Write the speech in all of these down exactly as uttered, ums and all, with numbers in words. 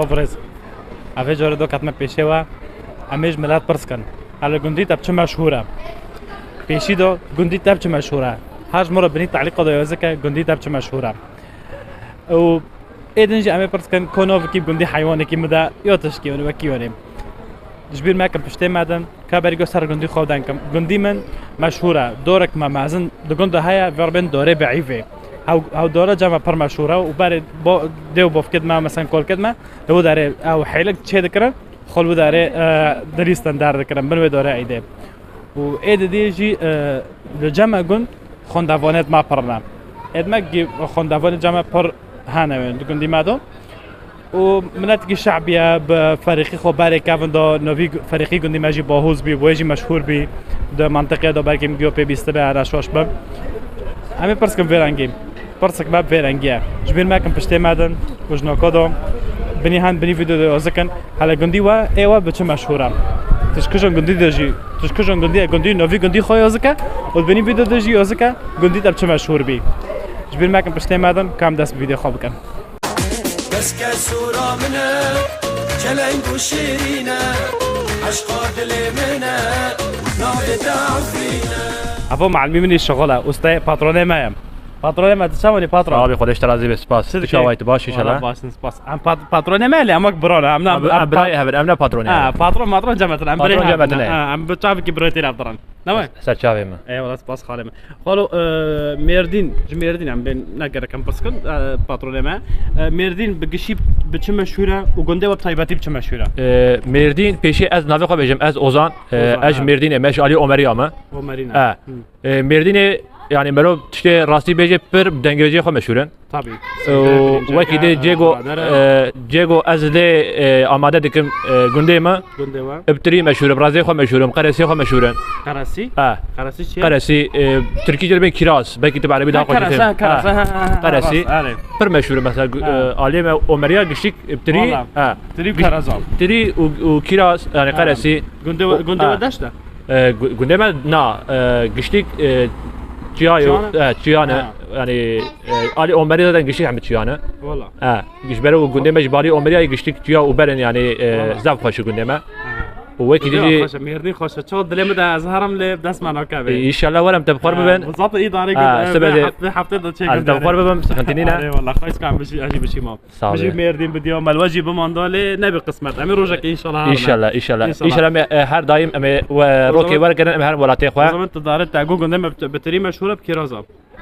Birêz, evê carê do ketme pêşê we, em ê ji milet pirs kin. Hele gundî te bi çi meşhûr e? Pêşî do gundî te bi çi meşhûr e? Her ji min re binî telîqa de yazike gundî te bi çi meşhûr e? Û ê din jî em ê pirs kin, ko navikî bi gundî heywanekî min de ya tişkî wekî wenê. Ji bîr mekin piştê me din, ka berî ku ser gundî xwe deng kim. Gundî min meşhûr e. Dorek me mezin di gund de heye, vê re bên dorê Beîvê. Hew, hew dore cem me pir meşhûr e û berê bo-, dê û bovkê me, mesen kolkê me, li wê derê ew hêlik çê dikirin, xwe li wê derê, e, dilîstin derdikirin, bin wê dore eydê. Û ê didî jî, e, li cem me gund xwendevanêt me pir ne. Êd me gî xwendevanê cem me pir hene wê di gundî me de. û miletekî şehbî ye, bi ferîqî xwe berê kevin da, navî gu-, ferîqî gundî me jî Bahûz bî, wê jî meşhûr bî di mentiqê de, belkî min giyo pê bîstibe, hene şaş bim. Em ê pirs kin vê rengî. Pirsik me bi vê rengî ye. Ji bîr mekin piştê me din û ji noko da binî hen binî vîdeo de yozikin. Hele gundî we, ê we bi çi meşhûr e? Tu ji kijan gundî de jî, tu ji kijan gundî ye, gundî, navî gundî xwe yozike û di binî vîdeo de jî yozike, gundî te bi çi meşhûr bî? Ji bîr mekin piştê me din, ka em dest bi vîdeo xwe bikin. Keske sura min e, çeleng û şîrîn e, eşqa dilê min e, navê te Efrîn e. Evo malimî min î şixul e, ustayê patronê me ye. Patronê me, tu çawanî patron? Abi, Xwedê ji te razî be, spas. Tu çawayî, tu baş, înşallah? Wala baş in, spas. Em pat-, patronê me lê em wek bira ne, em ne, em, em em birayê pat-, hev in, em ne patronê hev in. Ha, patron, matron cem me tine, em birayê hev in. Patron cem me tine. Ha, em bi çavekî birayê tê hev diran. Ne wê? Ser çavê me. Eyvallah, spas xalê me. Xalo, e, Mêrdîn, ji Mêrdîn em bên ne gerek em pirs kin, e, patronê me. E, Mêrdîn bi gişî bi çi meşhûr e û gundê we bi taybetî bi çi meşhûr e? E, Mêrdîn, pêşî ez navê xwe bêjim, ez Ozan, e, Ozan, ez ji ha. Mêrdînê me, ji alî Omerî ya me. Omerî ne. E. Hı. E, Mêrdînê, yanî merov tiştê rastî bêje pir bi dengirêjê xwe meşhûr in. Tabii. Û wekî dî cêgo, e, cêgo ez lê, e, amade dikim, e, gundê me. Gundê we. Bi tirî meşhûr im, razê xwe meşhûr im, qeresê xwe meşhûr in. Qeresî? Ha. Qeresî çi ye? Qeresî, e, tirkî jê dibên kiraz. Belkî tu bi erebî daha xweş dibînî. Qeresî, ha, ha, ha, ha, qeresî. Rast, erê. Pir meşhûr im, mesela, gu-, ha, e, aliyê me Omeriya giştîk, bi tirî, valla, ha. Tirî û kiraz. Tirî û, û kiraz, yani ha, qeresî. Gundê we, gundê we deşt e? E, gu-, gundê me na, e, giştîk, e, çiya yo, çiya ne? E, çiya ne. Ha. Yani, e, alî Omerî zaten giştîk hemî çiya ne. Valla. E, ji ber ku gundê me ji balî Omerî ya giştîk çiya û berin yani, e, valla, zaf xweş e gundê me. Ha. Û wekî dî jî xweş e, Mêrdîn xweş e. Çawa dilê min de ez herim lê bi dest me nakeve. E, înşallah werim te bi xwe bibin. Ha, bi zaf îdarê, ha, gund-, e, sibê bi zê-, heftê de çê ez te bi xwe bibim, sıkıntı nîne. Arê valla, xweş ka em bijî, ez jî bijî mam. Sağ ol. Bijî Mêrdîn bidiya, me li we jî bimanda lê nebe qismet. Em ê rojekê înşallah herin. Înşallah, înşallah. Înşallah. Înşallah em ê, e, her daîm em ê we rokê wergerin, em ê herin welatê xwe. O zaman tu dare te got gundê me bi tirî meşhûr e bi kiraza.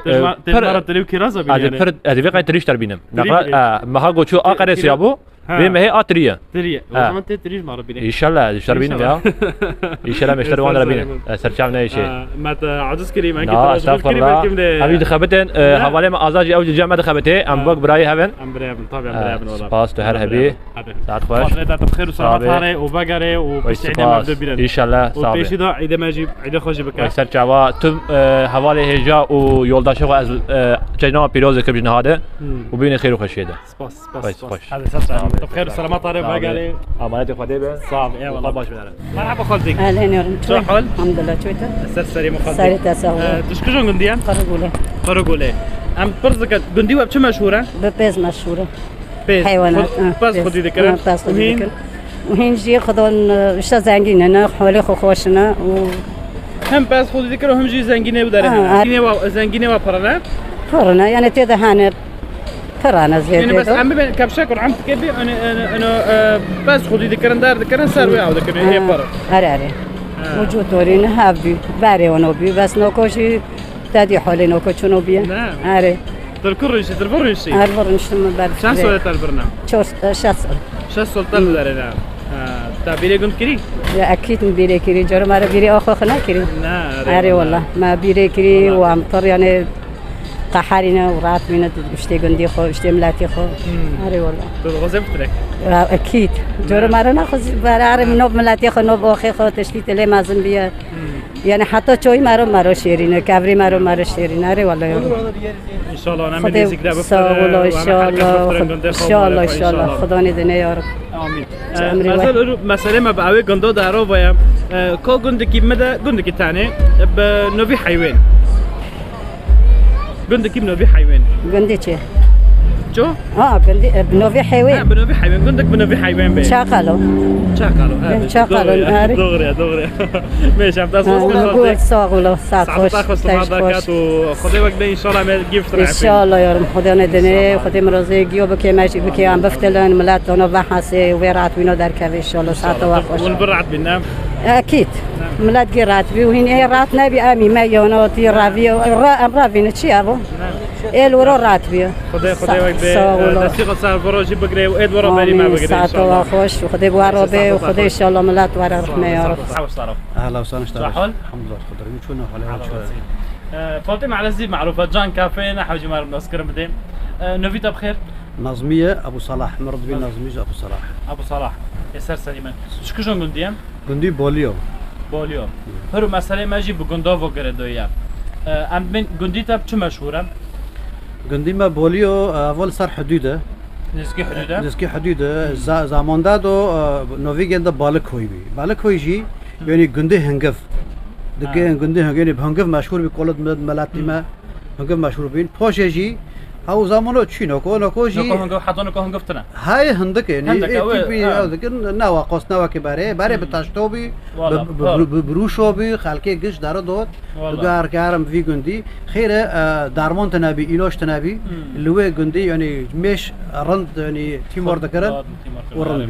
Tê ji me re tirî û kiraza bînî yani. Pir, ez ê vê qey tirî ji te re bînim. Neqa, e, meha goçû a qeresî ya bû. Ha. Vê mehê a tirî ye. Tirî ye. O zaman tê tirî ji me re bînî. Înşallah, ji te re bînim ya. Înşallah. Înşallah me ji te re wan re bînim. E, serçav neyşê. Ha, me te aciz kirî, me kî te aciz kirî, belkî de. Evî dixebitin, e, hevalê me Azad jî ew jî cem me dixebitê. Em wek birayê hev in. Em birayê hev in, tabii, em birayê hev in wala. Spas, tu her hebî. Hadi. Saet xweş. Xatirê te bi xêr û selamet here û vegerê û piştî êdê me bi bîrin. Înşallah, sağ ol. Û pêşî de êdê me jî, êdê xwe jî bike. Wek ser çava, tu, e, hevalê hêja û yoldaşê xwe ez, e, cejna pîroz dikim ji niha de. Hmm. Û bibînin xêr û xweşiyê de. Spas, spas, spas. Xweş, xweş. Hadi ser çava. Sağ ol. Tu bi xêr û selamet here, vegerê. Amanetê Xwedê be. Sağ ol, eyvallah. Xwe baş bidare. Merhaba xaltî. Ehlên yarım. Çi hal? Elhamdülillah, çi te? Ser serê min xaltî. Serê te sağ ol. E, tu ji kijan gundî ye? Karagole. Karagole. Em pirs dikin, gundî we bi çi meşhûr e? Bi pez meşhûr e. Pez. Heywanat, ha, pez xwedî dikirin. Ha, pez xwedî dikirin. Û hîn jî xwedon, e, işte zengîn ne, holê xwe xweş ne û hem pez xwedî dikirin û hem jî zengînê bi derê ne. Ha, ha. Zengînê wa, zengînê wa pir ne? Pir ne, yani tê de hene pir ne zêde. Yani bes em bibên kevşek û em dikê bî, yani, yani, yani, e, pez xwedî dikirin, der dikirin, ser wê ew dikirin, ê pir. Erê, erê. Ha. Ucu torî ne hev bî, berê ono bî, bes noko jî Te dî holê noko çûno bîye? Ne. Erê. Tir ku rûniştî, tir vir rûniştî? Her vir rûniştim ber. Çend solê te li vir ne? Çor, e, şeş sol. Şeş sol te li derê ne? Ha, te bîrê gund kirî? Ya, ekîd min bîrê kirî. Coro me re bîrê axwe xwe nekirî? Ne, erê wala. Erê wala. Me bîrê kirî û em tir, yani, qeherîne û rahat bîne tu, işte gundî xwe, işte miletî xwe. Hmm. Erê wala. Tu dixwazê bitirek? Ya, ekîd. Coro me re naxwazî, ber erê min nov miletî xwe, nov axê xwe, tiştî te lê mezin bîye. Hmm. Yani heta çoyî mero mero şêrîn e, kevrî mero mero şêrîn e. Erê wele ya. İnşallah, em Xwedê nêzîk de sağ ol, inşallah. İnşallah, inşallah. Xudanê dine ya Rab. Amîn. Emrê we. Mezel, meselê me bi ewê gundo de ero vaya. E, ko gundikî me de, gundikî tane, bi novî heywên. Gundikî bi novî heywên. Gundê çi? Ço? Ha, gundî, e, bi novî heywe. Ha, bi novî heywen. Gundek bi novî heywen be. Çaqalo. Çaqalo, ha, Bin Çaqalo, doğru ya, arê. Doğru ya, doğru ya. Meşem, tas Ha, olsun, bu halde. Sağ ol, sağ Saat ol. Hoş, hoş, hoş. Xwedê wek de inşallah me gift İnşallah yarım. Xwedê ne dene, Xwedê mirazê giyo bike, me jî bike, em biftilin, millet ona vehasê, wê rahat wîno derkeve inşallah. Saat wa hoş. Win bir rahat bin, ne? Ekîd. Millet gi rahat bi, û hîn ê rahat nebî, em î me yana tî raviyo, ra-, em ravîne çi evo? Ê li wiro rahat biyo. Xwedê, Xwedê wek bê, Sağ ol. Destî xwe ser viro jî bigire û êd wiro berî me bigire inşallah. Saeta xweş, Xwedê bi we re be û Xwedê inşallah milet we re rehme ya Rab. Sağ ol, sağ ol. Ehla û sahla, şta Sahol? Elhamdulillah, Xwedê min çûne, halê we çûne. Ee, Fatime Elezî, merûfe Can Kafe, ne hewcî me re nas kirin bidê. Ee, novî te bi xêr? Nazmiye Ebu Salah, min re dibî Nazmiye Ebu Salah. Ebu Salah. Ê ser serî me. Ji kîjan gundî ye? Gundî Boliyo. Boliyo. Pir û meselê me jî bi gundavo girêdoyî ye. Ee, em bên gundî te bi çi meşhûr e? Gundî me Boliyo, e, ev li ser hudûd e. Nêzîkî hudûd e? Nêzîkî hudûd e. Za-, zamanda do, e, novî gên de Balikhoy bî. Balikhoy jî, yanî gundî hingiv. Dike Ha. gundî hingiv, yanî bi hingiv meşhûr bî, kolit me-, meletî me. Hingiv meşhûr bîn. Poşê jî, ha, û zamano çî noko, noko jî Noko hingiv, heta noko hingiv tine. Hayê hindik e, yanî, Hindik e, ê wê, tîpî ha. ew dikin, newa qos, newa ki berê, berê bi Hmm. taşto bî, Wala, bi, bi, ha. bi, bi, bi rûşo bî, xelkê giş dere dot, Wala. Digar karim vî gundî. Xêre, e, darmon tine bî, îloç tine bî, Hmm. li wê gundî, yanî mêş rind, yanî tîmor dikirin, Tîmor dikirin, û rind evet.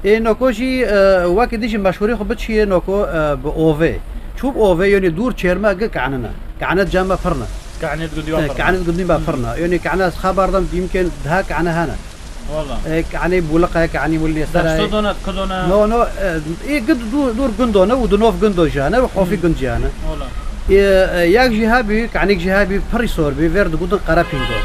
bî. Ê noko jî, e, wekî dî jî meşhûrî xwe biçiyê noko, e, bi ovê. Çû bi ovê, yanî dûr çêrme gi kanine. Kane cem me pirne. Kanê di gundî E, wa pirne. Kane di gundî me Hmm. pirne. Yanî kane ez xeber dem dîmkên daha kane hene. Wala. E, kane bulika, kane mul nêsere. Deşto dona, ku dona? No, no, e, ê gund dûr, dûr gundone û di nov gundo jane û hofî Hmm. gund jane. Wala. E, e, yak jî hebî, kanik jî hebî, pirî sor bî, ver di gudin qere pîngo.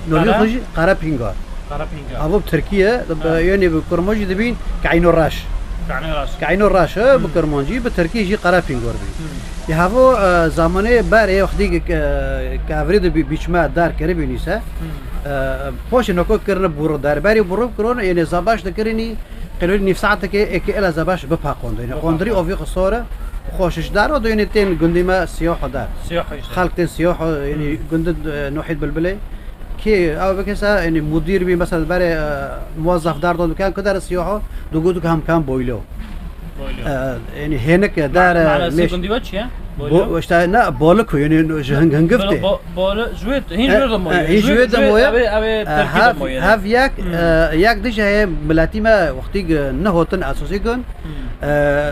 Novî Qere? xwe jî qere pîngo. Qerepînga. Havo bi Tirkiye, Ha. yanî bi Kurmancî dibîn Keyno Reş. Keyno Reş. Keyno Reş, e, bi Hmm. Kurmancî, bi Tirkî jî Qerepîngor bî. Hmm. Ya havo, e, zamanê berê wextî ki, e, kavrî de bî-, bîçme dar kiribî nîse. Hmm. E, poşê noko kirine bûro dar. Berî bûro kirone, yanî zabaş de kirinî, qelorî nîv saeteke eke ela zabaş bipaqonde. Yanî Bipaqonde. qondirî ovî xwe sore, xoşiş dar, o da yanî tên gundî me siyaho dar. Siyaho işte. Xelk tên siyaho, yanî Hmm. gundin, e, Nohîd Bilbilê. Kê ew bike se, yanî mudîr bî, mesela berê, e, muwezzef dar don dikan, ku der siyaho, du gotu ku hem kan boylo. Boylo. E, yanî hênik e, Ma-, der, e, manasî mêş-, gundî we çi ye? Boylo? Bo-, işte ne, bolik o, yanî ji hing-, hingiv Bo-, tê. bo-, boylo, ji wê, hîn E, ji wê de e, moye. hîn ji wê de moye. Ev ê, ev ê E, Tirkî de hev, moye. hev yek, Hmm. e, yek dije ye, miletî me wextî gi nehotin esosî gun, Hmm. e,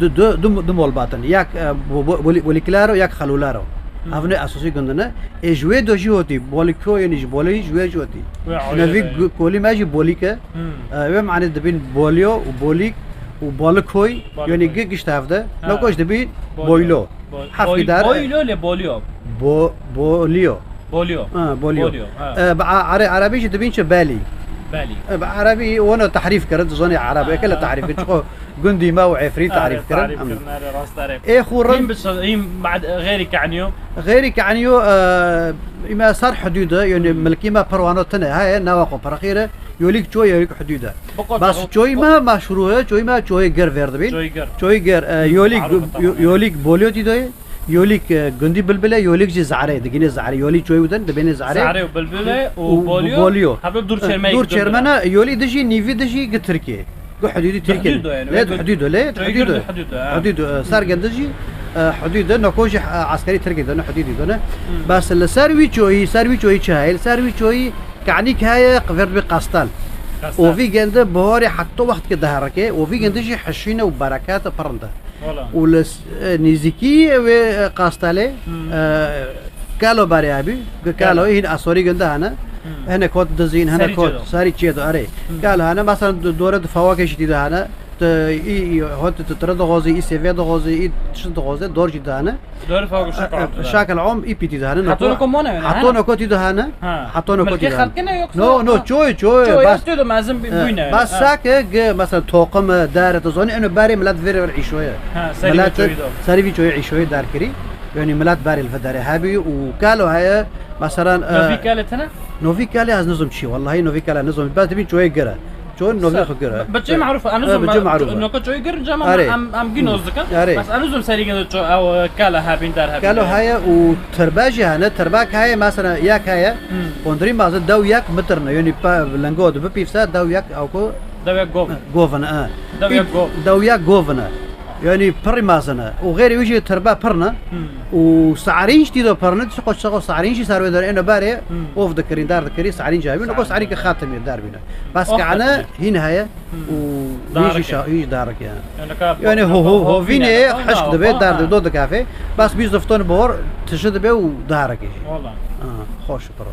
du, du, du, du molbatin. Yek, e, bo-, bo-, boli-, bolikilaro, yek xelularo. Hmm. Ev ne esosî gundine. Ê ji wê do jî hotî, Boliko, yanî ji Bolê jî ji wê jî hotî. Wê Ji nevî ayrı gu-, kolî me jî Bolîk e. Hmm. E, wê manê dibîn Bolyo û Bolîk û Balikoy, Balikoy. Yanî gi-, gişt hevde. Ha. Noko jî dibîn Bolyo. Boylo. Boy-, Hefkî boy-, dar, e, Boylo lê Bolyo. Bo-, Bolyo. Bolyo. Ha, Bolyo. Bolyo, ha. E, bi a-, are-, erebî jî dibîn çi Belî. Belî. E, bi erebî wano tehrîf kirin, dizanî ereb, Ha, ekele ha. tehrîf kirin, çiqo Gundî me û Efrîn tarîf kirin. Tarîf kirin, erê, rast erê. Ê xûrin. Hîn bi, hîn bad, xêrî keniyo. Xêrî keniyo, e, îme ser hudûd e, yanî Hmm. milkî me pirwano tine heye, newa xwe pirxîr e, yolîk çoy, yolîk hudûd e. Bas çoyî me meşhûr e, çoyî me çoyê gir vêr dibîn. Çoyê gir. Çoyê gir, e, Hmm, yolîk, marûf e, yo-, tamam. Yolîk bolyo tî doyê, yolîk, e, gundî bilbile, yolîk jî zare, digîne zare, yolî çoyî widen, dibêne zare. Zare û bilbile û, û bolyo, bolyo. Hevle dûr çêrmeyê. Dûr çêrmene, yolî dijî nîvî dijî gi Tirkiye. Gu hudûdî Tirkiye. Hudûd o yani, Lê hudûd o, lê hudûd o. Hudûd o, ha. Hudûd o, e, ser gende jî, e, hudûd o, noko jî, e, eskerî Tirkiye done, hudûdî done. Hmm. Bes li ser wî çoyî, ser wî çoyî çi heye? Li ser wî çoyî kanîk heye, qivêr dibî qastal. Qastal. Û vî gende biharê heta wext ki diherike, û vî gende Hmm. jî hişîne û bereket pirinde. Wala. Û li s-, e, nêzîkî wê, e, qastalê, Hmm. e, kalo berê hebî, gi kalo Kalo. Hîn esorî ginde hene. Hmm. Hinek hot dizîn, hinek Serî hot çêdo. Serî çêdo, erê. Hmm. Kalo hene, mesela du-, dore di fawakê jî tî de hene. Tu î, î hot tu tire dixwazî, î sêvê dixwazî, î tişt dixwazî, dor jî de hene. Dor fawak şakal E, e, şakal om î pî tî de hene. Hato noko mona wene, Hato ha? Noko tî de hene. Ha. Hato noko tî de hene. Milkê xelkê ne yoksa? No, no, çoy, çoy, Çoy, bas. Çoy, mezin bi-, E, buyne. Bas Ha. Sake, ge, mesela toqim, e, dare, tu zoni, eno berê milet vêrê ver îşoye. Ha, serî Milet çoyî do. Serî vî çoyî îşoye dar kirî. Yanî milet berê li vê derê hebî û kalo heye, mesela, e, Novî kale tine? Novî kale ez nizom çi, wallahî novî kale nizom. Bes dibîn çoyê gire. Ço novê xwe gir, e. Bi çi maruf, enu Ha, zûm bi çi maruf, e. Noko çoy gir, cama Erê. Em, em gî noz dikin. Erê. Bes enu zûm serî gir ço, ew, e, kala hebîn der hebîn. Kalo heye û tirbajî hene, tirbak heye, mesela yak heye, Hmm. qondrî mazin dew yak mitirne, yani pa, lengo de bipîvse, dew yak ew ku Dew yak gov. govine, e. Dew yak gov. Dew yak govine. Yani pirî mazine. Û xêrê wî jî tirba pirne. Hmm. Û sarînc tî do pirne, tişt qo çaxo sarînc jî ser wê der êne barê, Hmm. ov dikirîn, dar dikirî, sarînc avîn, ko Sarînc. sarînk xatimî dar bîne. Bas Oh, ke ane, xatimî. hîn heye Hmm. û Darik hîn jî e. şa-, hîn jî darik e. Yani ka Yani ho, ho, ho, hovîne, hovîne, hişk dibe, dar dibe, do dikafe. Bas bîst defton bor, tişi dibe û darik e. Valla. Ha, xoş piro.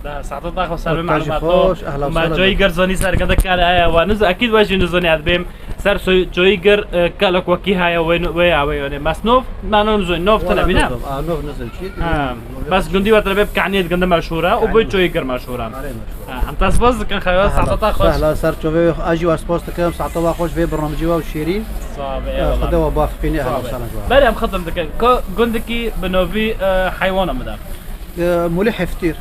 Da, saete daxo ser Taci malumat xoş, o. Ehla Ma sahla. Coyî gir zonî ser gede kale aya wa. Niz, ekîd we jî nizonî ez bêm. Ser soy-, coyî gir, e, kalok wekî haya we, we ya we yone. Mes nov, na nov nizonî, nov tene bîne. Nov, a, nov nizonî çi? Ha, bes gundî we tene bê kaniyê ginde meşhur e, û boy coyî gir meşhur e. Are meşhur. Ha, em te spas dikin xewa, saete ta xoş. Sehla ser çovê, a jî we spas dikim, saete we xoş vê bernamecî we û şêrîn. Sağ be, E, eyvallah. Xwede we bafqînî, Sağ ehla be. sahla ji we. Berê em xitim dikin. Ko-, gundikî bi novî, e, heywana min de. E, Mulî Heftîr.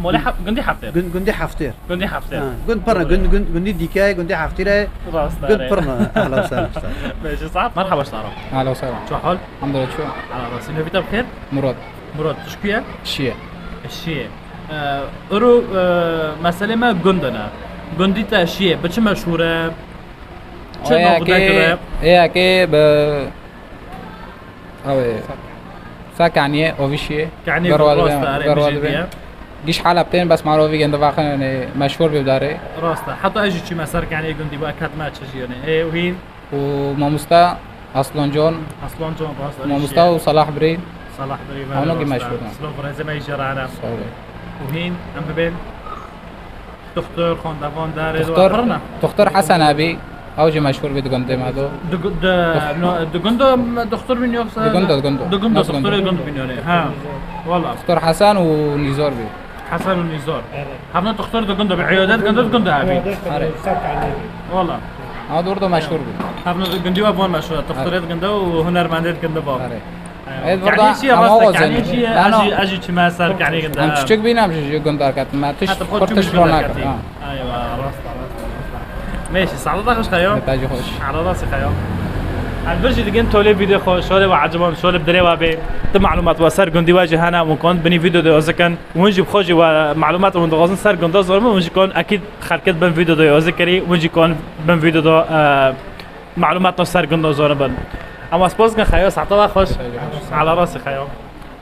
Molê Hef-, gundî Heftîr. Gun-, gundî Heftîr. Gundî Heftîr. Ha, gund pirne, Doğru. gund, gund, gundî dîkayê, gundî Heftîrê. Rast Gund are. pirne. Ehla sahla. Beşi saat. Merhaba Saro. Ehla sahla. Ço hal? Hamdolillah ço. Ala rasi. Novî te bi xêr? Murat. Murat, tu ji ku ye? Şiye. Şiye. E, iro, e, meselê me gund e. Gundî te Şiye, bi çi meşhur e? Çi Aya nav ke, dikire? aya ke bi Ew ê. Sa kaniyê, ovîşiyê. Kaniyê Berwa rast dibe, e, berwa dibe. Giş hala tên, bes maro vî gende vaxin, yani, meşhur bî darê. Rast e. Heta ez jî çîme ser kaniyê gundî, we ketme çi jî, yani. Ê, û hîn? Û mamosta Aslan Can. Aslan Can, rast e, Mamosta jî. û Salah Birî. Salah Birî, Ano rast ki e. meşhur e. Silav rêzê me jî rane. Sağ ol. Û hîn, em bibên. Doktor, xwendevan, derê Doktor, pir ne? Doktor Hesen abi, ew jî meşhur bî di gundê me do. Di gu-, di, no, di gund de doktor bîn yoksa? Di gund de, di gund de. Di gund de, Nasıl doktorê gund? gund bîn yani. Ha. Valla. Doktor Hesen û Nîzor bî. Hesen û Nîzor. Hevna doktor di gund de bî, iyadet gund de, di gund de abi. Are. Valla. Ama dur da meşhur bî. Hevna gundî we van meşhur. Doktorê di gund de û hunermendê di gund de van. Are. Evet, Yani burada şey ama rast o e, yani zaten. Şey, Ben o- acı, acı çime ser yani gında. Em küçük bîn em ji gundar ketin. Me tiş, Hatta xwe kur çû tiş bîn ronak. Gunda Ha. Aywa, rast, rast, rast. Meşi, sağlık da hoş kayo. Taci hoş. Ala da se kayo. Em bir jî digin tolê video xwe, şöyle ve acıban, şöyle bir derewa be. Tüm malumat ve ser gundi ve cihana mumkun. Bini video de özüken. Wunji xoji ve malumat ve dozun ser gunda zor mu? Wunji kon akid xerket ben video de özü keri. Wunji kon ben video de, e, Malumat no ser gund o zor bin. Ama spas dikin xeyo, saete we xweş. Ala rastî xeyo.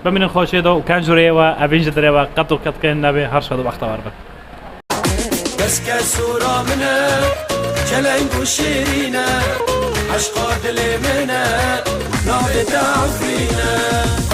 Bimînin xweşê de û ken jûreyê we, evîn ji dirê we, qet û qet kên nebe, her şad û bextewar bin. Keske sora min e, çeleng û şêrîn e, eşqa dilê min e, navê te Efrîn e.